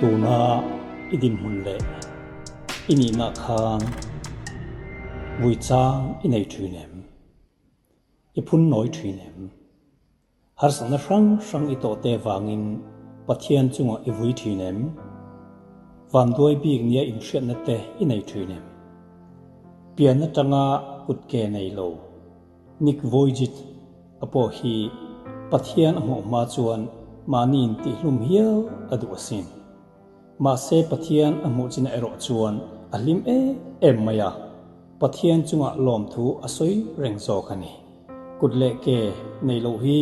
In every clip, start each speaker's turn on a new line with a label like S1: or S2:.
S1: Tuna i dinhmun leh i nihna khan vui chang i nei thin em? I phun nawi thin em? Harsatna hrang hrang i tawh te vangin Pathian chungah i vui thin em? Vanduai bik nia inhriatna te i nei thin em? Pian atanga kut ke nei lo Nick Vujicic a pawh hi Pathian a hmuh hma chuan mahni intihlum hial a duh asin. Mahse Pathian a hmuh chin erawh chuan a hlim em em mai a, Pathian chungah lawmthu a sawi reng zawk a ni. Kut leh ke nei loh hi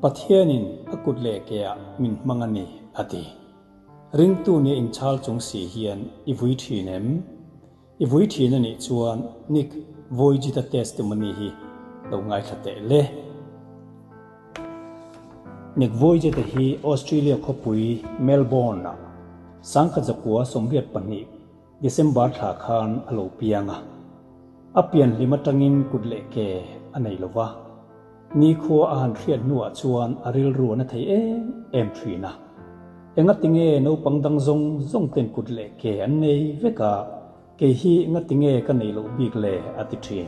S1: Pathianin a kut leh keah min hmang a ni, a ti. Ringtu nia inchhal chung si hian i vui thin em? I vui thin a nih chuan Nick Vujicic-a testimony hi lo ngaithla teh le. Nick Vujicic-a hi Australia khawpui Melbourne-ah 1982 December thla khan a lo piang a. A pianhlim atangin kut leh ke a nei lo va. Nikhua a han hriat hnuah chuan a rilru a na thei em em thin a. Engatinge naupang dang zawng zawng ten kut leh ke an nei vek a, kei hi engatinge ka nei loh bik le a ti thin.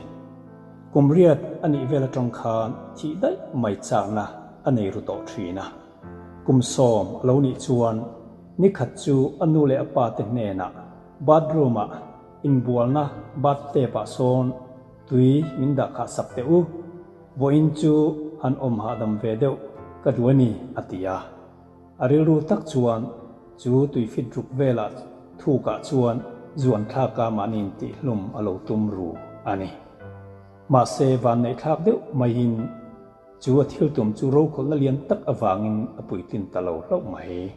S1: Kum riat a nih vel atang khan thih daih mai chakna a nei ru tawh thin a. Kum sawm a lo nih chuan nikhat chu a nu leh a pa te hnenah bathroom ah inbualna bathtub ah sawn Tui min dah khah sak teh u, vawiin chu han awm hahdam ve deuh ka duh a ni, a ti a. A rilru tak chuan chu tui fit ruk velah thukah chuan zuan thlaka mahni intihhlum a lo tum ru a ni. Mahse vanneih thlak deuh maiin Chu a thil tum chu rokhawlhna lian tak avangin a puitlin ta lo hlauh mai.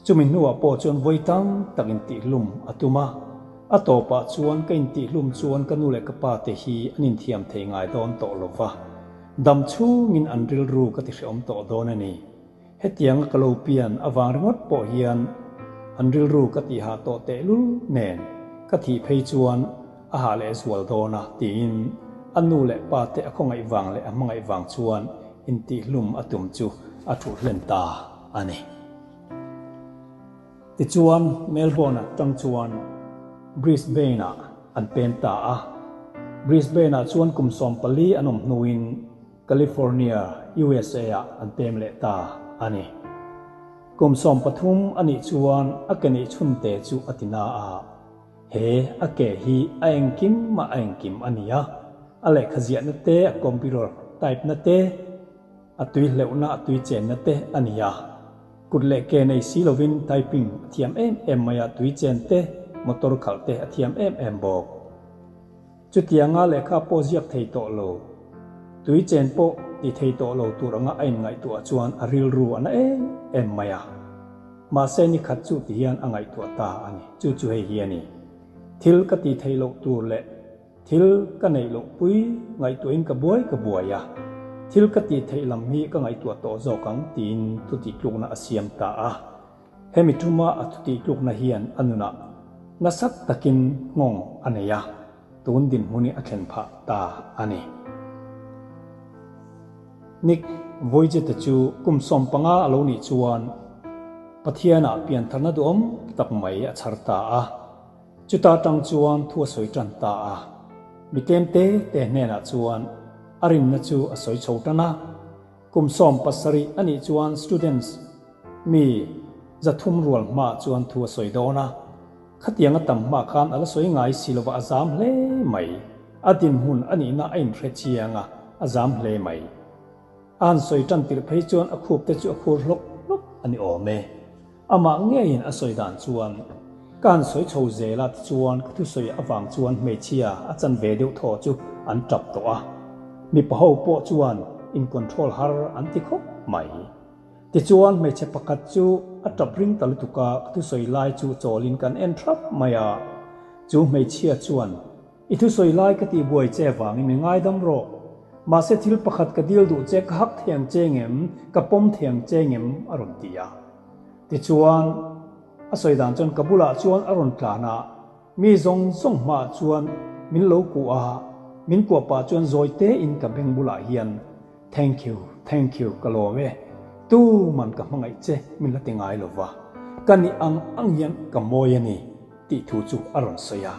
S1: Chumi hnuah pawh chuan vawi tam tak intihhlum a tum a, a tawpah chuan ka intihhlum chuan ka nu leh ka pa te hi an inthiam thei ngai dawn tawh lo va, dam chhungin an rilru ka tihrehawm tawh dawn a ni. Hetianga ka lo pian avang ringawt pawh hian an rilru ka tihah tawh tehlul nen ka thih phei chuan a hah leh zual dawn a tiin a nu leh pa te a khawngaih vang leh a hmangaih vang chuan intihlum a tum chu a thuh hlen ta a ni. Tichuan Melbourne atang chuan Brisbane ah an pem ta a, Brisbane ah chuan kum 14 an awm hnuin California, USA ah an pem leh ta a ni. Kum 13 a nih chuan a ke neih chhunte chu a ti na a. He a ke hi a engkim mah a engkim a ni a, a lehkha ziahna te, a computer type na te, a tui hleuhna, a tui chenna te a ni a. Kut leh ke nei si lovin typing a thiam em em mai a, tui chen te, motor khalh te a thiam em em bawk. Chutianga lehkha pawh ziak thei tawh lo, tui chen pawh ti thei tawh lo tur anga a inngaihtuah chuan a rilru a na em em mai a. Mahse ni khat chu ti hian a ngaihtuah ta a ni. Chu chu hei hi a ni. Thil ka ti thei loh tur leh thil ka neih loh pui ngaihtuahin ka buai ka buai a. Thil ka tih theih lam hi ka ngaihtuah tawh zawk ang tiin thutihtlukna a siam ta a. Hemi tuma a thutihtlukna hian a nunah nasat takin nghawng a nei a, tun dinhmun hi a thlen phah ta a ni. Nick Vujicic chu kum 15 a lo nih chuan Pathianah piantharna duhawm tak mai a chhar ta a. Chuta tang chuan thu a sawi tan ta a. Mi tlem te te hnenah chuan a rinna chu a sawi chho tan a. Kum 17 a nih chuan students mi 300 rual hmaah chuan thu a sawi dawn a. Khatiang a tam hma khan a la sawi ngai si lova a zam hle mai. A dinhmun a nihna a inhre chiang a, a zam hle mai. A han sawi tan tirh phei chuan a khup te chu a khur hlawk hlawk a ni awm e. Amah ngeiin a sawi dan chuan, Ka han sawi chho zel a tichuan ka thusawi avang chuan hmeichhia a chan ve deuh thaw chu an tap tawh a. Mipa ho pawh chuan in control har an ti khawp mai. Tichuan hmeichhe pakhat chu a tap ring ta lutuk a, ka thusawi lai chu chawlin kan en thap mai a. Chu hmeichhia chuan, I thusawi lai ka tih buai che vangin mi ngaidam rawh. Mahse thil pakhat ka dil duh che ka hak thiang che ngem, ka pawm thiang che ngem a rawn ti a. Tichuan a sawi dan chuan ka bulah chuan a rawn tlan a, mi zawng zawng hmaah chuan min lo kuah a, min kuah pah chuan zawi tein ka beng bulah hian Thank you, thank you, ka lawm e. Tu man ka hmangaih che min la ti ngai lo va. Ka nih ang ang hian ka mawi a ni, tih thu chu a rawn sawi a.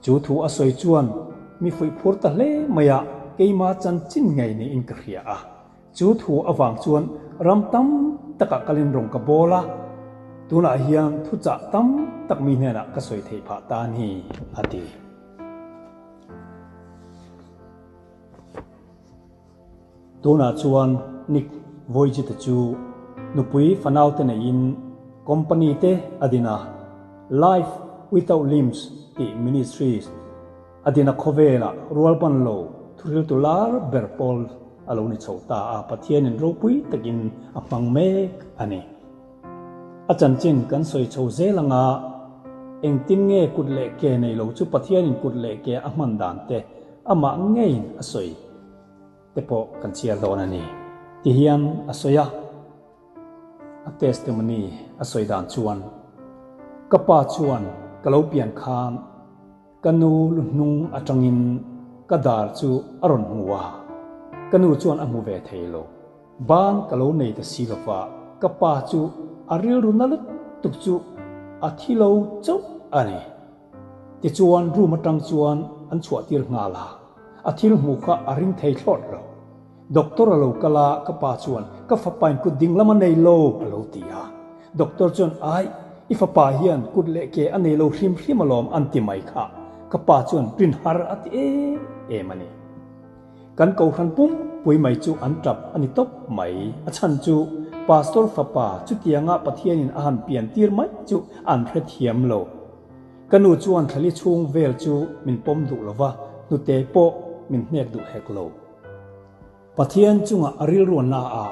S1: Chu thu a sawi chuan mi fuih phur ta hle mai a, keima chanchin ngei niin ka hria a. Chu thu avang chuan ram tam takah kalin rawng ka bawl a, tunah hian thuchah tam tak mi hnenah ka sawi theih phah ta a ni, a ti. Tunah chuan Nick Vujicic chu nupui fanaute neiin company te a din a, Life Without Limbs tih ministries a din a khawvelah rualban lo thuhriltu lar ber pawl a lo ni chho ta a, Pathianin ropui takin a hmang mek a ni. A chanchin kan sawi chho zel anga engtin nge kut leh ke nei lo chu Pathianin kut leh ke a hman dan te amah ngeiin a sawi te pawh kan chhiar dawn a ni ti hian a sawi a. A testimony a sawi dan chuan, Ka pa chuan ka lo pian khan ka nu lu hnung atangin ka dar chu a rawn hmu a, ka nu chuan a hmu ve thei lo. Ban ka lo nei ta si lova ka pa chu a rilru na lutuk chu a thi lo chauh a ni. Tichuan room atang chuan an chhuah tir nghal a, a thil hmuh kha a ring thei thlawt lo. Doctor a lo kal a, ka pa chuan ka fapain kut ding lam a nei lo a lo ti a. Doctor chuan ai, i fapa hian kut leh ke a nei lo hrim hrim alawm an ti mai kha. Ka pa chuan rin har a ti em em a ni. Kan kohhran pumpui mai chu an tap a ni tawp mai. A chhan chu Pastor fapa chutianga Pathianin a han pian tir mai chu an hrethiam lo. Ka nu chuan thlali chhung vel chu min pawm duh lo va, hnute pawh min hnek duh hek lo. Pathian chungah a rilruanna a,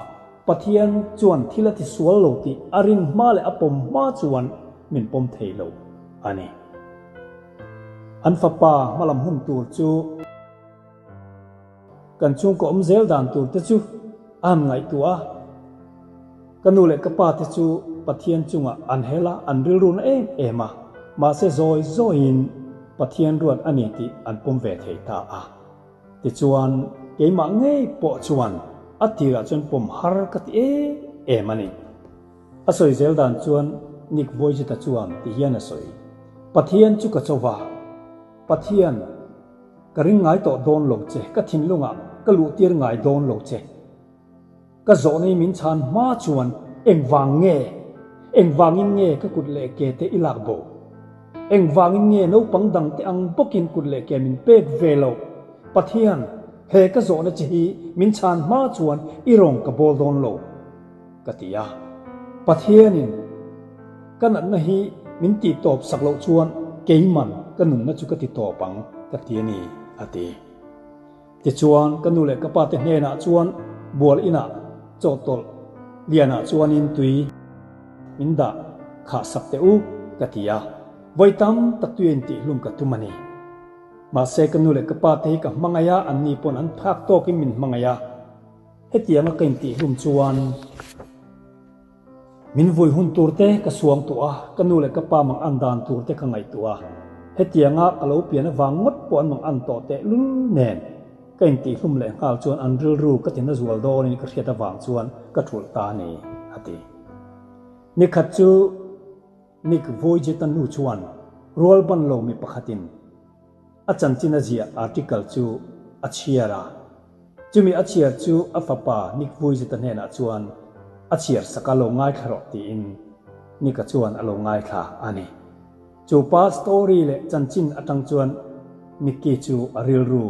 S1: Pathian chuan thil a ti sual lo tih a rin hma leh a pawm hma chuan min pawm thei lo a ni. An fapa hmalam hun tur chu. Kan chhungkaw awm zel dan tur te chu a han ngaihtuah a, ka nu leh ka pa te chu Pathian chungah an hel a, an rilru na em em a, mahse zawi zawiin Pathian ruat a ni tih an pawm ve thei ta a. Tichuan, keimah ngei pawh chuan a tirah chuan pawm har ka ti em em a ni. A sawi zel dan chuan Nick Vujicic-a chuan ti hian a sawi, Pathian chu ka cho va, Pathian, Ka ring ngai tawh dawn lo che, ka thinlungah ka luhtir ngai dawn lo che. Ka zawhnei min chhan hma chuan engvang nge? Engvangin nge ka kut leh ke te i lak bo? Engvangin nge naupang dang te ang bawkin kut leh ke min pek ve lo? Pathian, he ka zawhna che hi min chhan hma chuan i rawng ka bawl dawn lo. Ka ti a. Pathianin ka natna hi min tih tawp sak loh chuan keiman ka nunna chu ka ti tawp ang ka ti a ni, a ti. Tichuan ka nu leh ka pa te hnenah chuan bual inah chawhtawlh lianah chuanin tui min dah khah sak teh u ka ti a. Vawi tam tak tui a intihhlum ka tum a ni. Mahse ka nu leh ka pa te hi ka hmangaih a, anni pawn an phak tawkin min hmangaih a. Hetianga ka intihhlum chuan min vui hun tur te ka suang tawh a, ka nu leh ka pa mang an dan tur te ka ngaihtuah a. Hetianga ka lo pian avang ngawt pawh an mang an tawh teh lul nen ka intihhlum leh nghal chuan an rilru ka tina zual dawnin ka hriat avang chuan ka thulh ta a ni, a ti. Nikhat chu Nick Vujicic-a nu chuan rual ban lo mi pakhatin A chanchin a ziah article chu a chhiar a, chumi a chhiar chu a fapa Nick Vujicic-a hnenah chuan a chhiar sak a lo ngaithla rawh tiin Nick-a chuan a lo ngaithla a ni. Chu pa story leh chanchin atang chuan Nicky chu a rilru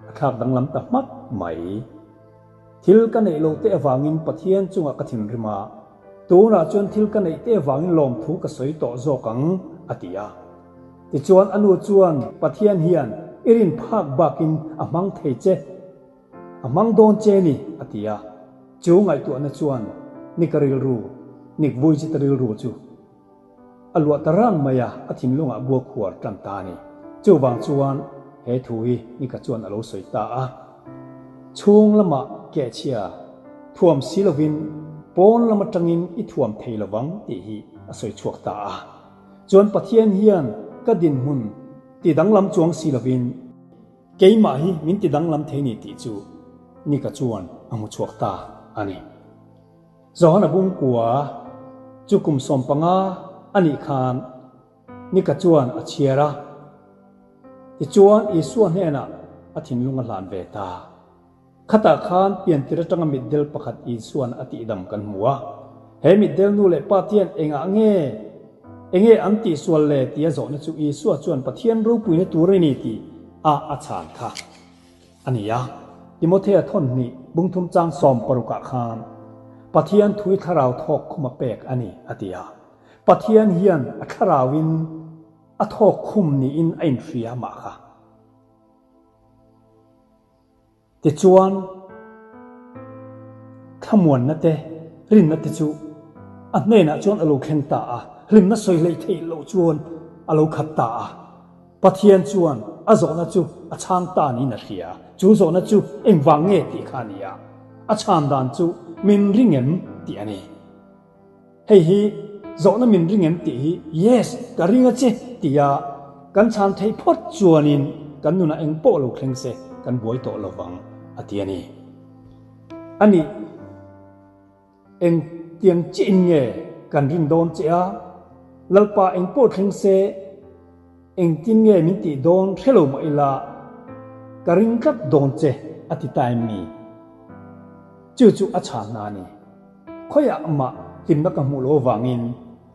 S1: a thlak danglam ta hmak mai. Thil ka neih loh te avangin Pathian chungah ka thinrim a, tunah chuan thil ka neih te avangin lawmthu ka sawi tawh zawk ang, a ti a. Tichuan a nu chuan Pathian hian i rin phak bakin a hmang thei che, a hmang dawn che ni, a ti a. Chu ngaihtuahna chuan Nika rilru, Nik Vujicic rilru chu A luah ta rang mai a, a thinlungah bua khuar tan ta a ni. Chuvang chuan he thu hi Nika chuan a lo sawi ta a. Chhung lamah kehchhia thuam si lovin pawn lam atangin i thuam thei lovang tih hi a sawi chhuak ta a. Chuan Pathian hian ka dinhmun ti danglam chuang si lovin keimah hi min ti danglam thei ni tih chu Nika chuan a hmu chhuak ta a ni. Johana bungkua. Chu kum 15 a nih khan Nika chuan a chhiar a, tichuan Isua hnenah a thinlung a hlan ve ta. Khatah khan piantir atanga mitdel pakhat Isua'n a tihdam kan hmu a. He mitdel nu leh pa te hian engah nge enge an tihsual le tia zawhna chu Isua chuan Pathian ropuina tur a ni tih a a chhan kha a ni a. Timothea thawn hnih bungthum chang 60 ah khan Pathian thui thlarau thawk khuma pek a ni a ti a. Pathian hian a thlarauin a thawk khum niin a inhria mah kha. Tichuan, thlamuanna te, rinna te chu a hnenah chuan a lo thleng ta a, hlimna sawi hleih theih loh chuan a lo khat ta a. Pathian chuan a zawhna chu a chhang ta niin a hria. Chu zawhna chu engvang nge tih kha a ni a, a chhan dan chu min ring em tih a ni. Hei hi zawhna min ring em tih hi Yes, ka ring a che tia kan chhan theih phawt chuanin kan nunah eng pawh lo thleng se kan buai tawh lo vang a ti a ni. A nih, eng tiang chiah in nge kan rin dawn che a, Lalpa eng pawh thleng se engtin nge min tih dawn hre lo mah ila ka ring tlat dawn che a ti ta em ni? Chu chu a chhan hna a ni. Khawiah mah hlimna ka hmuh loh avangin,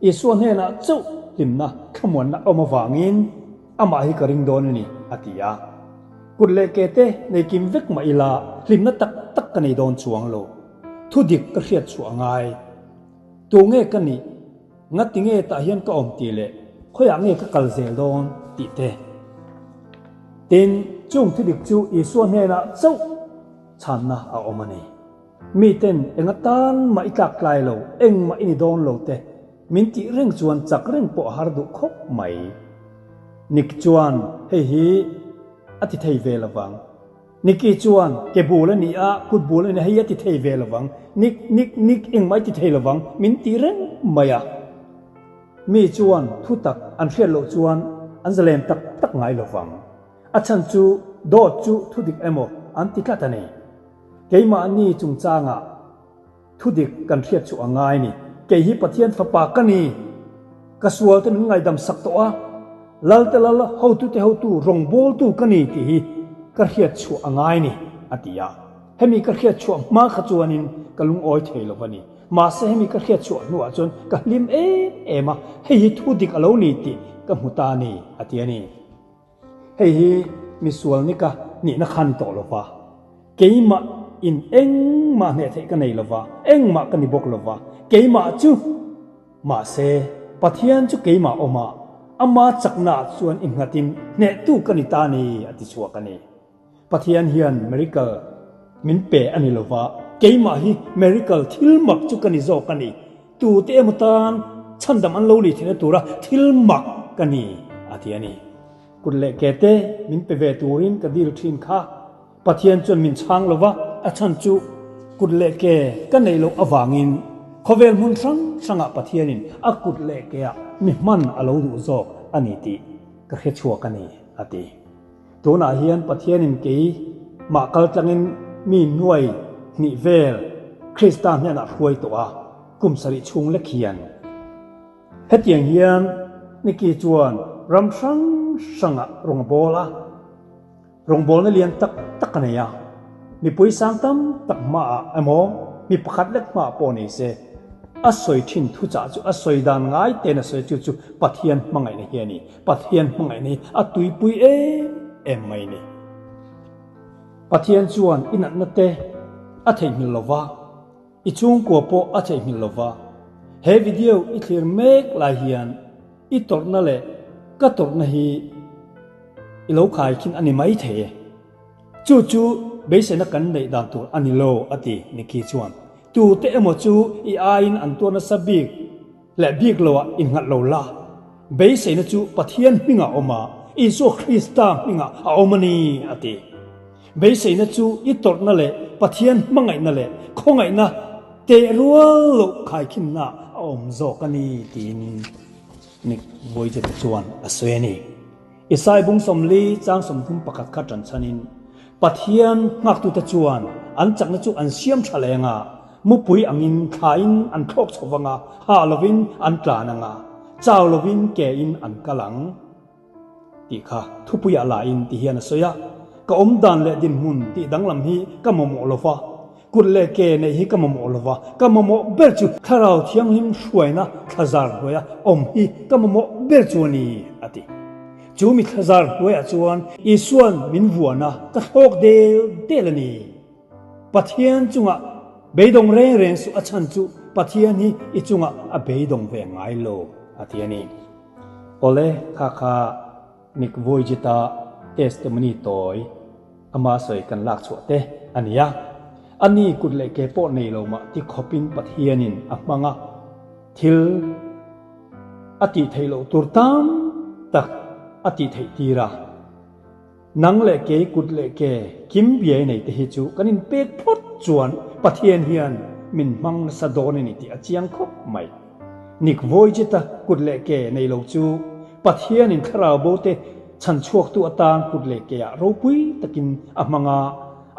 S1: Isua hnenah chauh hlimna thlamuanna a awm avangin amah hi ka ring dawn a ni, a ti a. Kut leh ke te nei kim vek mah ila hlimna tak tak ka nei dawn chuang lo. Thu dik ka hriat chhuah a ngai. Tu nge ka nih? Ngati nge tah hian ka awm tih leh khawiah nge ka kal zel dawn tih te. Tin, chung thu dik chu Isua hnenah chauh chhanna a awm a ni. Miten eng atan mah i tlak tlai lo, engmah i ni dawn lo te min tih reng chuan chak reng pawh a har duh khawp mai. Nick chuan hei hi a ti thei ve lovang. Nicky chuan ke bul a ni a, kut bul a ni a, hei a ti thei ve lovang. Nick, Nick, Nick engmah i ti thei lovang min ti reng mai a. Mi chuan thutak an hriat loh chuan an zalen tak tak ngai lovang. A chhan chu dawt chu thudik emaw an ti tlat a ni. Keimahni chungchangah thudik kan hriat chu a ngai ni. Kei hi Pathian fapa ka ni. Ka sualte min ngaidam sak tawh a, Lalte Lal, hotute hotu, rawngbawltu ka ni tih hi ka hriat chhuah a ngai ni, a ti a. Hemi ka hriat chhuah hma kha chuanin ka lungawi thei lo va ni. Mahse hemi ka hriat chhuah hnuah chuan ka hlim em em a, hei hi thudik a lo ni tih ka hmu ta a ni, a ti a ni. Hei hi misual ni ka nihna khan tawh lo va, keimah in engmah hneh theih ka nei lo va, engmah ka ni bawk lo va, keimah chu mahse Pathian chu keimah awm a, ama chaknaah chuan i nghatin hnehtu ka ni ta ni a ti chhuak a ni. Pathian hian miracle min pe a ni lo va, keimah hi miracle thil mak chu ka ni zawk a ni. Tute emaw tan chhandam an lo lih theihna tura thil mak ka ni, a ti a ni. Kut leh ke te min pe ve turin ka dil thin kha. Pathian chuan min chhang lo va, a chhan chu kut leh ke ka neih loh avangin khawvel hmun hrang hrangah Pathianin a kut leh keah mi hman a lo duh zawk a ni tih ka hre chhuak a ni, a ti. Tunah hian Pathianin kei mah kal tlangin mi nuai hnih vel Krista hnenah hruai tawh a, kum sarih chhung lek hian. Hetiang hian Nicky chuan ram hrang hrangah rawng a bawl a, rawngbawlna lian tak tak a nei a, mipui sang tam tak hmaah emaw mi pakhat lek hmaah pawh nei se, a sawi thin thuchah chu a sawi dan ngai tein a sawi chu chu Pathian hmangaihna hi a ni. Pathian hmangaihna hi a tuipui em em mai a ni. Pathian chuan i natna te a theihnghilh lo va, i chhungkua pawh a theihnghilh lo va. He video i thlir mek lai hian i tawrhna leh ka tawrhna hi i lo khaikhin a ni mai thei e. Chu chu beiseina kan neih dan tur a ni lo, a ti Nikki chuan. Tute emaw chu i aiin an tuar nasa bik leh bik loah innghat lo la. Beiseina chu Pathian hmingah a awm a, Isua Krista hmingah a awm a ni, a ti. Beiseina chu i tawrhna leh Pathian hmangaihna leh khawngaihna teh rual loh khaikhinna a awm zawk a ni, tiin Nick Vujicic chuan a sawi a ni. Isai bung 40 chang 31 kha ṭanchhanin Pathian nghaktute chuan an chakna chu an siam ṭha leng a. Mupui angin thlain an thlawk chho vang a, hah lovin an tlan ang a, chau lovin kein an kal ang. Tih kha thupuiah lain ti hian a sawi a, Ka awm dan leh dinhmun tih danglam hi ka mamawh lo va, kut leh ke neih hi ka mamawh lo va, ka mamawh ber chu Thlarau Thianghlim hruaina thlazar hnuaia awm hi ka mamawh ber chu a ni, a ti. Chu mi thlazar hnuaiah chuan Isua'n min vuan a, ka thlawk del del a ni. Pathian chungah beidawng reng reng suh a chhan chu Pathian hi i chungah a beidawng ve ngai lo, a ti a ni. Awle, kha kha Nick Vujicic-a testimony tawi ama sawi kan lak chhuah te a ni a. A ni kut leh ke pawh nei lo mah ti khawpin Pathianin a hmang a, thil a tih theih loh tur tam tak a tih theih tir a. Nang leh kei kut leh ke kim biai nei te hi chu kan inpek phawt chuan Pathian hian min hmang nasa dawn a ni tih a chiang khawp mai. Nick Vujicic-a kut leh ke nei lo chu Pathianin thlarau bo te chhan chhuaktu atan kut leh ke ah ropui takin a hmang a,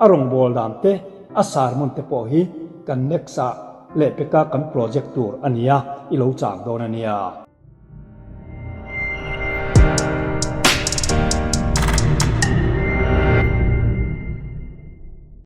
S1: a rawngbâwl dan te, a sermon te pawh hi kan next ah lehpeka kan project tur a nia, i lo chang dawn a nia.